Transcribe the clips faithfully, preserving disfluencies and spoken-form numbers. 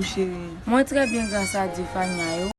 Cheri. Mwen trè byen, gras a Dye, Fania, e ou?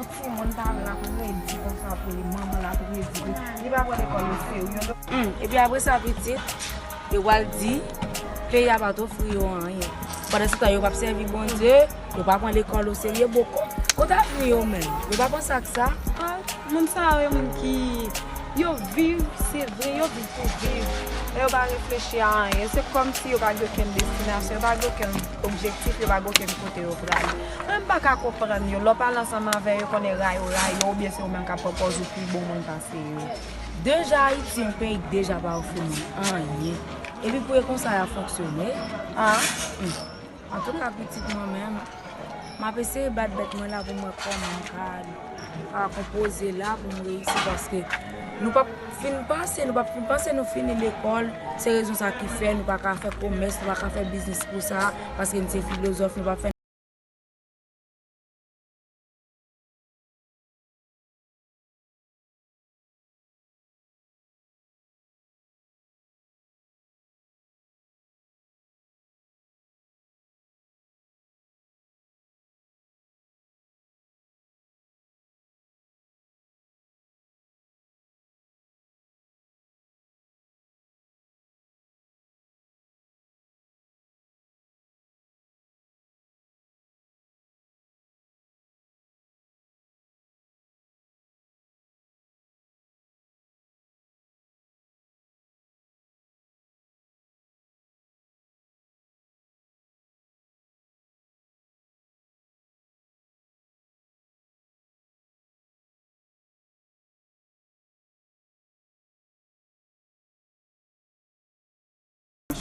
Yon timoun pa vle l ap redi konsa pou li, manman l ap redi li. Li pa pran lekòl o serye, non. Hmm, epi apre sa, pitit, yo pral di, peyi a pa t ofri yo anyen. Pandan se tan, yo p ap sèvi Bondye, yo pa pran lekòl o serye, bon, ko-, kote avni yo menm? Yo pa panse ak sa? Ah, moun sa yo, moun ki, yo viv, se vre, yo viv pou viv. Men yo pa reflechi a anyen. Se kòmsi yo pa gen okenn destinasyon, yo pa gen okenn objektif, yo pa gen okenn kote yo prale. Mwen, m pa ka konprann yo. Lè w pale ansanm avè yo, konnen ray yo ray yo, oubyen se yo menm k ap pran pòz yo pi bon moun pase yo. Deja, Ayiti, yon peyi k deja pa ofri moun anyen. Epi pou e konsa y ap fonksyone. Ah. Hmm. Antouka, pitit mwen menm, m ap eseye bat bèt mwen la pou m wè kòman m ka, ka konpoze la pou m reyisi, paske nou p ap fin panse, nou p ap fin panse nou fini lekòl. Se rezon sa ki fè nou pa ka fè komès, nou pa ka fè biznis pou sa, paske n se filozòf, nou p ap fè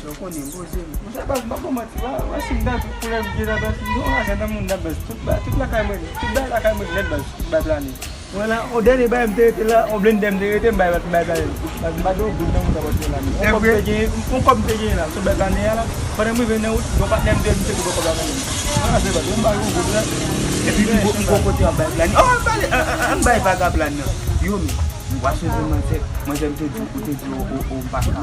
Ou konnen, poze m. Monchè, baz, m pa ba w manti, wa, wa, si m ta di koulè m gen la, baz, m gen yon lajan nan moun nan, baz. Tout ba-, tout lakay mwen, tout bagay lakay mwen nèt, baz, tout bay plane. Mwen la, yon dènye bagay m te rete la, yon blendè m te rete, m bay, m bay plane. Baz, m pa gen yon goud nan moun nan, baz, la. Yon kòb m te gen, yon kòb m te gen la, sou bay plane a la. Pandan m rive nan wout, yon patnè m te, m te gen yon kòb la nan men m. Mwen la, se baz, m pa gen yon goud la. Epi m go, m go kote ap bay plane. Oh, m pale, an, an, an bay vaga plane nan. Yo, men. Wa sonje manzè, manzè m te di w, ou te di w, ou, ou, ou m pa ka.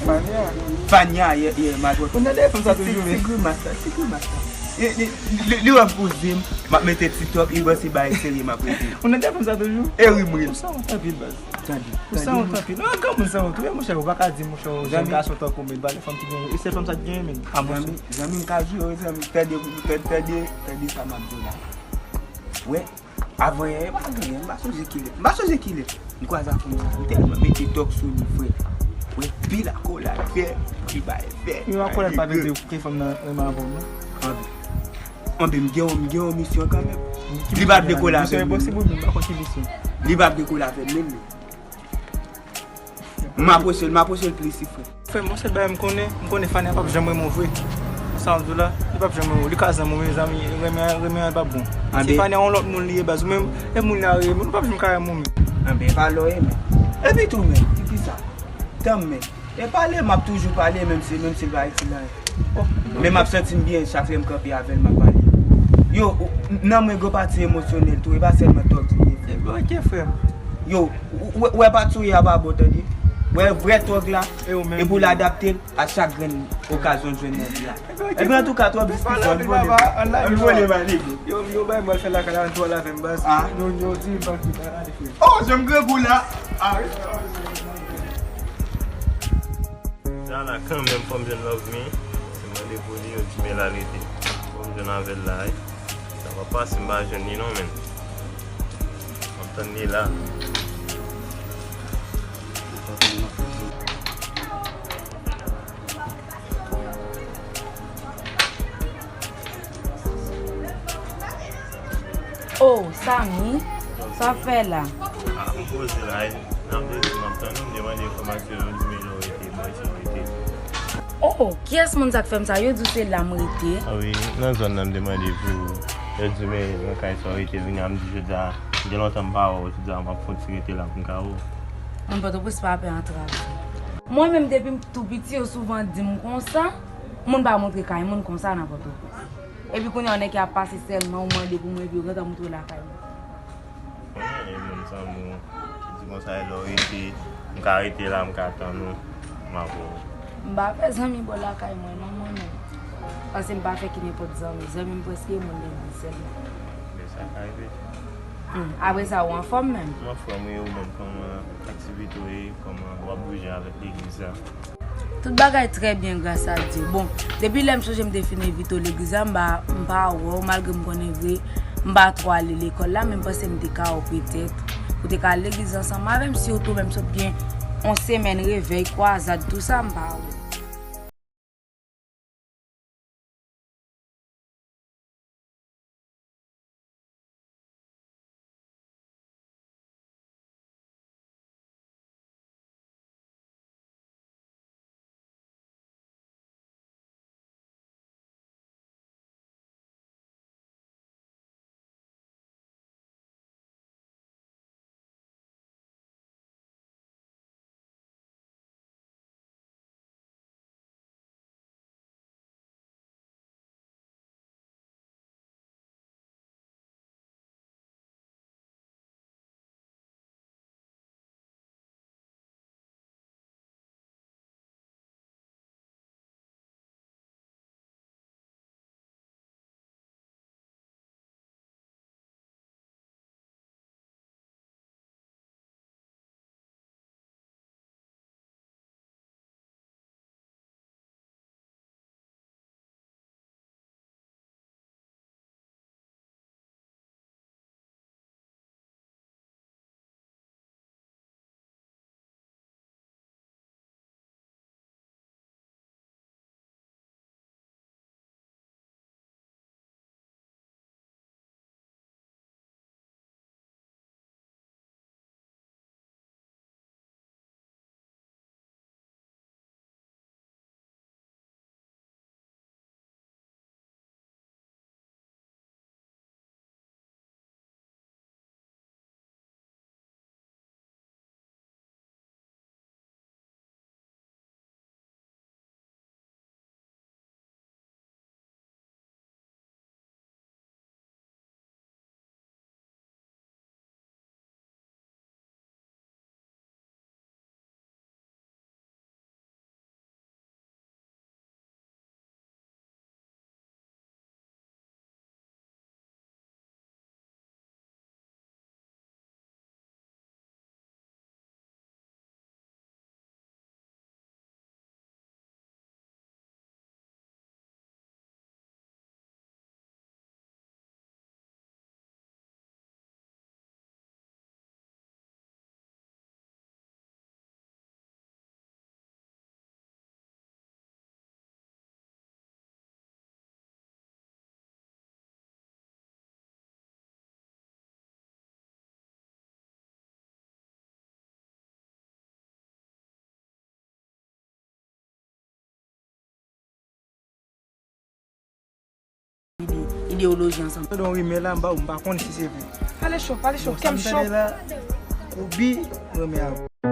Fania. Fania, yè, yè, m a twò. Ou nan dèyè fanm sa toujou, men. Ti grimas la, ti grimas la. Li, li, li, li wè m poze m, m ap mete TikTok, li panse bagay serye m ap rete. Ou nan dèyè fanm sa toujou? E wi, m ri. Ou sanwont anpil, baz. Tande, ou sanwont anpil. Non, granmoun sanwont, wi, monchè, ou pa ka di, monchè, yon jèn gason tankou w, men, ba lè fanm ki gen, e sèl fanm sa ki gen, men. A, monchè. Zanmi, zanmi, m ka jure, zanmi, tande, tande, tande, tande sa m ap di w la. Wè. Avan yè, m pa sonje, m pa sonje kilè. M pa sonje kilè. M kwaze ak moun sa. M tèlman mete tòk sou li, frè. Wè, pil akolad, frè. Pil bay, frè. Yon akolad pa vle di ke fanm nan renmen avè w, non. Anben. Anben, m gen yon, m gen yon misyon kanmenm. Li pa vle kole avè m menm. Misyon enposib, wi, men m pa konn ki misyon. Li pa vle kole avè m menm, non. M apwoche l, m apwoche l plis wi, frè. Frè m, yon sèl bagay m konnen, m konnen Fania p ap janm renmen w vre. Sa m di w la, li p ap janm renmen w. Li ka zanmi w, men zanmi, renmen, renmen an p ap bon. Si Fania yon lòt moun li ye, baz, ou menm, e moun la renmen, ou p ap janm ka renmen w, men. Anben, pa lè w ye, men. Epi tou, men, ki, ki sa? Tann, men. E pale, m ap toujou pale, menm si, menm si l pa itil anyen. Men m ap santi m byen chak lè m kanpe avè l, m ap pale. Yo, ou, nan mwen gen pati emosyonèl tou, e pa sèlman tòk li ye, frè. Ebyen, oke, frè m. Yo, ou, ou, ou wè pati w ye a pa bon, tande. Wè vrè tòg la, epi w adapte l a chak grenn okazyon w jwenn nan vi a. Ebyen, antouka, twòp diskisyon, ann vole. Ann vole, ba nèg. Yo, yo, bay mwen fè lakay la, ann pale avè m, baz. Ah. Nou, nou di m pa ki bagay, frè. Oh, jan m grangou la. Ah, wi. Sa la kanmenm, fò m jwenn Love Me. Se mande pou li, yo di men l al rete. Fò m jwenn avè l la, wi. Sa pa pase, m pa jwenn li non, men. M ap tann li la. Oh, Samy, sa w ap fè la? Ah, m poze la, wi. Nan bezwen, m ap tann ou, m te mande enfòmasyon, yo di men lè w rete, mwen se rete. Oh, kiyès moun sa k fè m sa? Yo di w se la m rete. Ah wi, nan zòn nan m te mande pou yo di men nan kay sa w rete, vini a m di jodi a, gen lontan m pa wè w, jodi a m ap fon ti rete la pou m ka wè w. Moun Pòtoprens pa pè antrave. Mwen menm depi m tou piti, yo souvan di m konsa, moun pa montre kay moun konsa nan Pòtoprens. Epi kounye a, yon nèg ki ap pase sèlman, ou mande pou mwen, epi yo gentan montre w lakay mwen. Konnen e moun zanmi w, di konsa e lè w rete, m ka rete la, m ka tann ou, m ap wè w. M pa fè zanmi bò lakay mwen non, mwen menm. Paske m pa fè ki nenpòt zanmi. Zanmi m prèske e moun legliz sèlman. Men sa ka rive. Hmm, apre sa, ou anfòm menm? M anfòm, wi, ou menm, kòman aktivite w ye, kòman w ap bouje avèk legliz la? Tout bagay trè byen, gras a Dye. Bon, depi lè m sonje m te fin envite w legliz la, m pa, m pa wè w, malgre m konnen vre, m pa twò ale lekòl la, men m panse m te ka wè w petèt. Ou te ka al legliz ansanm avè m, sitou menm sot gen yon semèn revèy, kwazad, tou sa, m pa wè w. Teyoloji ansanm. Yo don rimè la, m pa, m pa konn si se vre. Pale cho, pale cho, Bon, sa kèm m cho. tande la, Kobe renmen a.